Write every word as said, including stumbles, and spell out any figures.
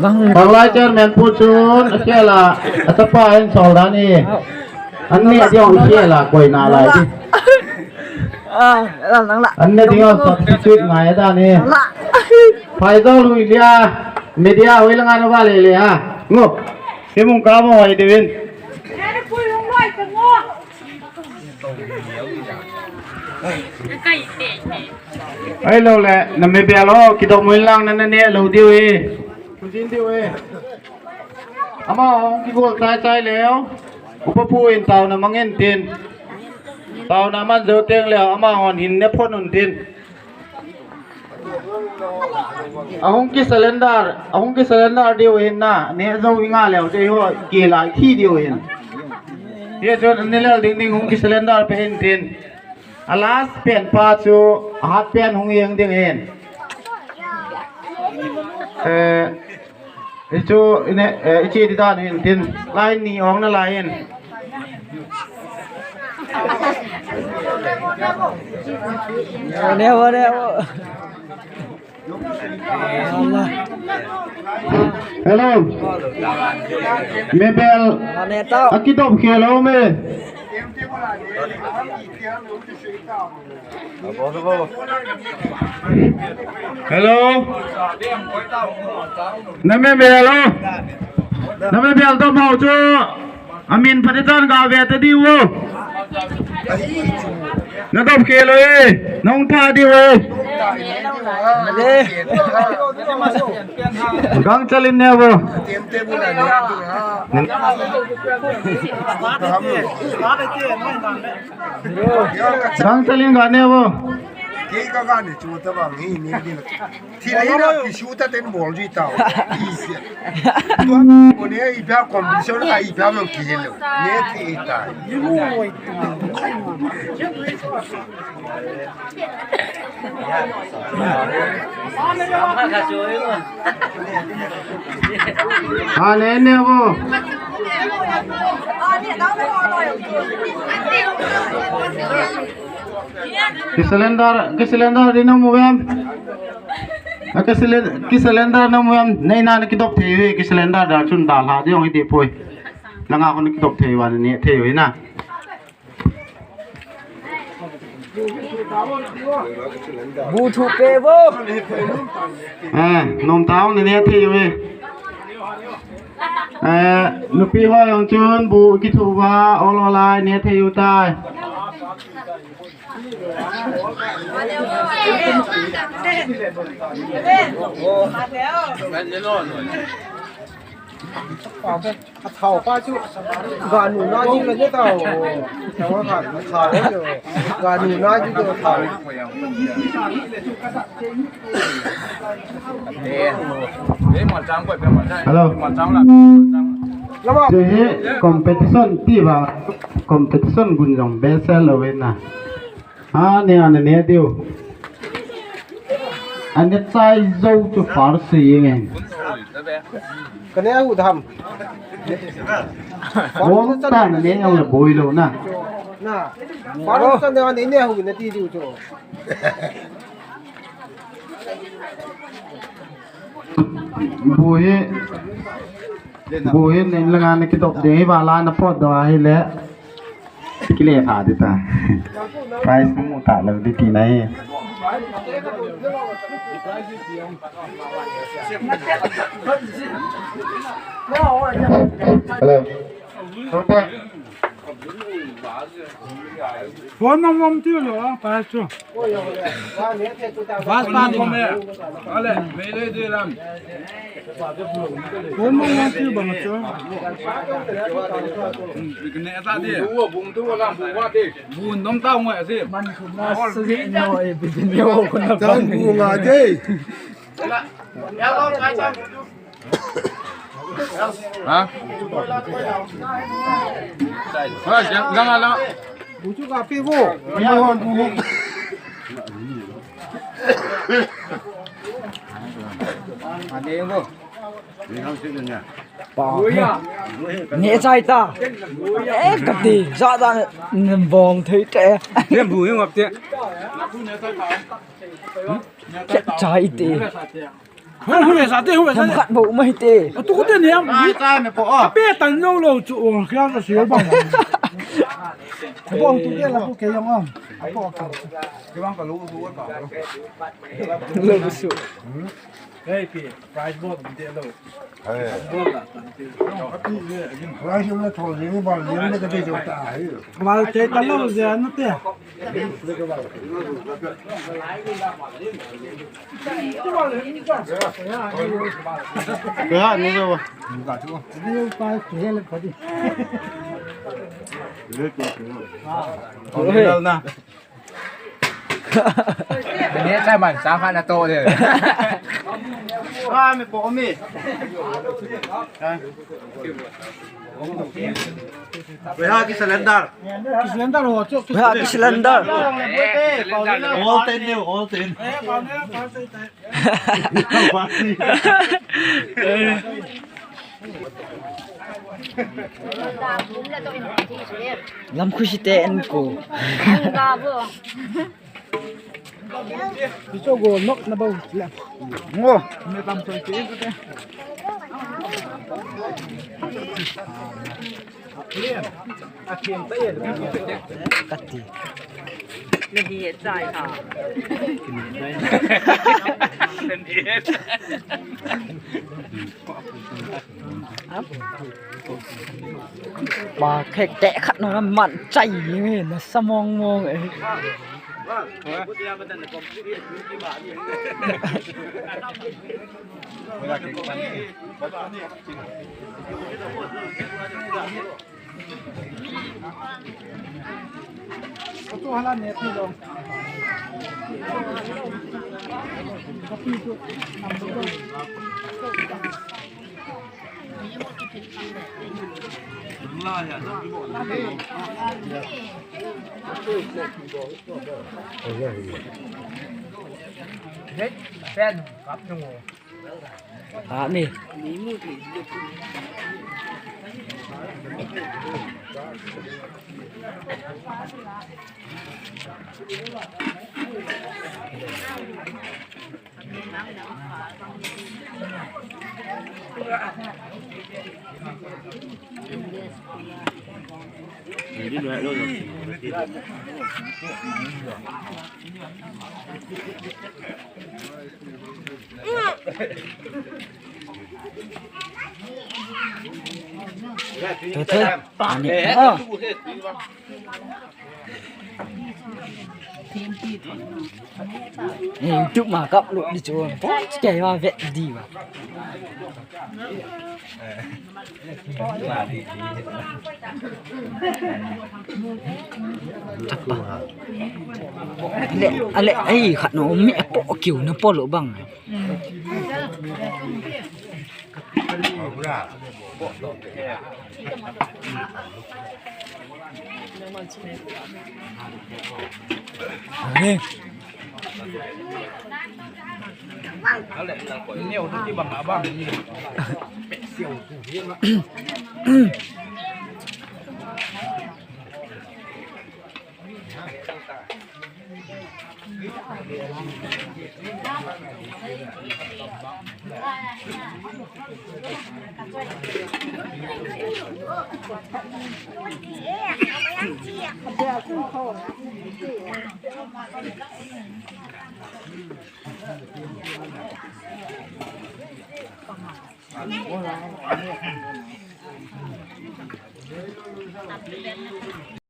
Tanglai chairman pu chun akhel a, achapa ahin sol dan e. An neh ding akhel a, koi nalai ding. Ah, lang, lang la. An neh ding a substitute ngai dan e. Lang la. Phaijol Huilia, media hoi langa nava lele a. Ngo. Himung ka mo hoi diuvin. Ahilou le, na mibel ho, kidop mun lang na, na neh lou diu e. Kujin diu e. Ama hung kigol chai chai leu. Upa pu in taona mang in tin. Taona man jou teng leu, ama hon hin ne phon un tin. Ahung ki surrender, ahung ki surrender diu hin na, neh jou i nga leu, te ho, kila thi diu hin. Ye chun, ni lel ding ding hung ki surrender pe hin tin. A last pen pa chu, a hat pen hung yeng ding hin. Eh, Hichu, ine, eh, ichi di dan hin tin, line ni ong na lai in. Ne wo, ne wo. Hello. Mibel. Ane tao. Akidop khel o me. Hello. Na mibel o. Na mibel to mau chu. Amin phatecha ga ve ta diu o. Na dop khel o e. Na hung pha diu o. Gangchal in ne o. Gangchal in ga ne o. Kei ka ga ne chu ta bang hi ni din. Thi le na ki shu ta ten bol ji ta. Tua ko ne i ba competition a i ba mang ki hello. Ne thi ta. Ane ne o. Ki surrender, ki surrender di na mu em. A ki surrender, ki surrender na mu em. Nei na na kidop thei ve, ki surrender da chun da la di ong i di poi. Na nga ko na kidop thei va ne thei ve na. Bu thu pe vo. Eh, nom tao ne ne thei ve. Eh, nupi ho jong chun bu kithu va ol ol lai ne thei u tai. A thao pa chu ga nu na jing le ne tao. Thao ha, thao le. Ga nu na jing le thao. Hello. Lama. Chu hi competition ti va, competition gun jong be sel lo ve na. A ne, a ne, ne diu. A ne chai jou chu first si nge. Ka ne hu tham. Bom ta ne ne jong le boi lo na. Na. First sa ne ne hu ne ti diu chu. Bu hi, bu hi ning langa na kidop ding hi va la na pot doh ahi le. Kile kha di ta. Prize mu ta lo di ti na hi. Hello. Phone mong mong tiu lo, pa chu. Bas pa ni me. Ale, me le de lam. Phone mong mong tiu bang chu. Hmm, ne ta de. Bu bu tu lam bu wa de. Bu nom ta ngwe si. Man khu na sa ji no e bi ni o khu na. Tang bu nga de. Ha? Ha, jang, jang ala. Bu chu ka pi bu. Ni hon bu bu. Ani bu. Pa. Ne chai ta. Eh, ka ti. Za da nem bong thei te. Ni bu hi ngap te. Chai te. Hung, hung ve sa te, hung ve sa te. Khat bou mai te. Tu ko te niam. Ai, ta me po a. Pe tan lo lo chu, o, kya sa sia bang. Bong tu te la ko ke yang am. Ke bang ka lo su ka. Lo su. Hey, pi, prize ball, mi te lo. Hey. Ball la, tan te. Prize ball thol ni ball ni ka te jo ta hai. Ball te ta lo ja na te. Kaya ni lo. Ni pa ke le pa di. Original na. Ni chai man sa kha na to de. Ah, mi po mi. Ve ha ki cylinder. Ki cylinder ho chu. Ve ha ki cylinder. All ten ni, all ten. Lam khushi te en ko. Kicho go nok na bau la. Ngo. Me tam soi ke ko te. Kati. Ni hi chai ha. Pa khek te khat no man chai ni na sa mong mong e. Pen kap nung. Ani. Tui, tui. Ani. Oh. Ni YouTube ma kap lut di chu. Pon kei wa vet di wa. Apa. Ale, ale, ai, khat no, mi apo kiu na po lo bang.